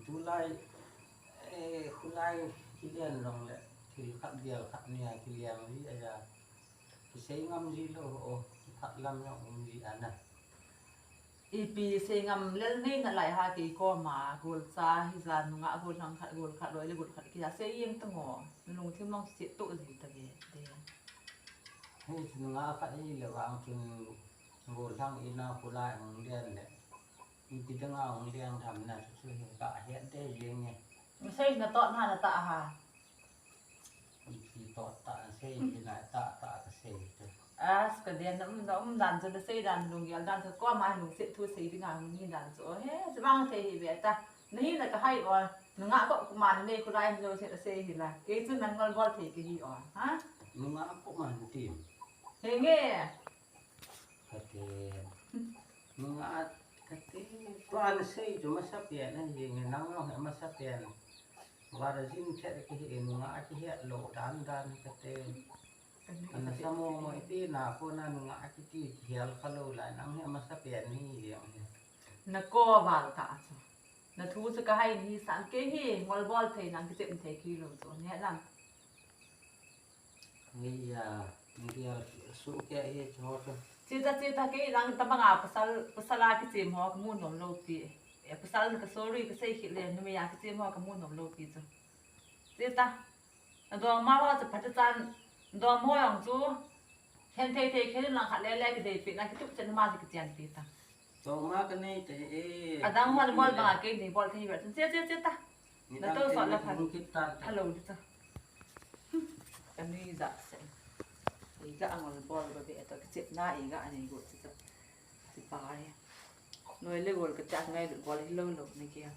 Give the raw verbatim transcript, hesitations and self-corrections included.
Tulai, eh, khulai kilian long le, thil khat gel khat nia kilian ji aja. Kisei ngam ji lou o, khat lam jong um ji ana. Ipi sei ngam lel nei nalai ha kei koma, golcha hija nungah gollhang khat, gol khat, loi le gol khat kia sei jeng tango. Nalungthim mong se to ji ta ve te. Hei, nungah khat hile vang chun gollhang ina khulai hung lian le. Ipi danga hung lian tham na chu chu hi ka het de jeng e. Sei na to na na ta ha. Ipi to ta sei hi na ta ta ka sei chu. As ka den na um na um dan chu na sei dan lunggel dan chu koma lungset thu sei dinga hung ni dan chu. He, chu vang thei hi ve ta. Na hi na ka hai o. Nungah ko kuma na nei khulai lo sei sei hi la. Kei chu nang ngol bol thei ke hi o. Ha? Nungah ko man ti. He nge. Kate. Nungah kate. Tua na sei chu masa pen na hi nge nang lo he masa pen. Vara jin khet ke hi nungah ke het lo dan dan kate. Ana samo mo iti na ko na nungah kiti hial kha lo la nang he masa pen ni jeng he. Na ko val ta chu. Na thu chu ka hai ni sang ke hi ngol bol thei nang kichep thei ki lo chu ne lam. Ni ya, ni ya su ke hi chu ho chu. Chita chita ke lang ta banga pasal pasal a kichem ho ka mu nom lo pi. E pasal ka sorry ka sei khit le numei a kichem ho ka mu nom lo pi chu. Chita. Adong ma ho chu phat chan dong mo jong chu. Hen thei thei khen lang khat le le ki dei pi na ki tup chen ma ki chen pi ta. To ma ka nei te e. Adang hon bol ba ke ni bol thei ba. Che che che ta. Ni na dang to ke so la ni phat. Hung kit ta ta. Hello di ta. Ka ni ja se. I ga angol bol ba be to ki chep na i ga ani go che ta. Ti pa ai. Noi le gol ka chak ngai gol hi lo lo ni kia.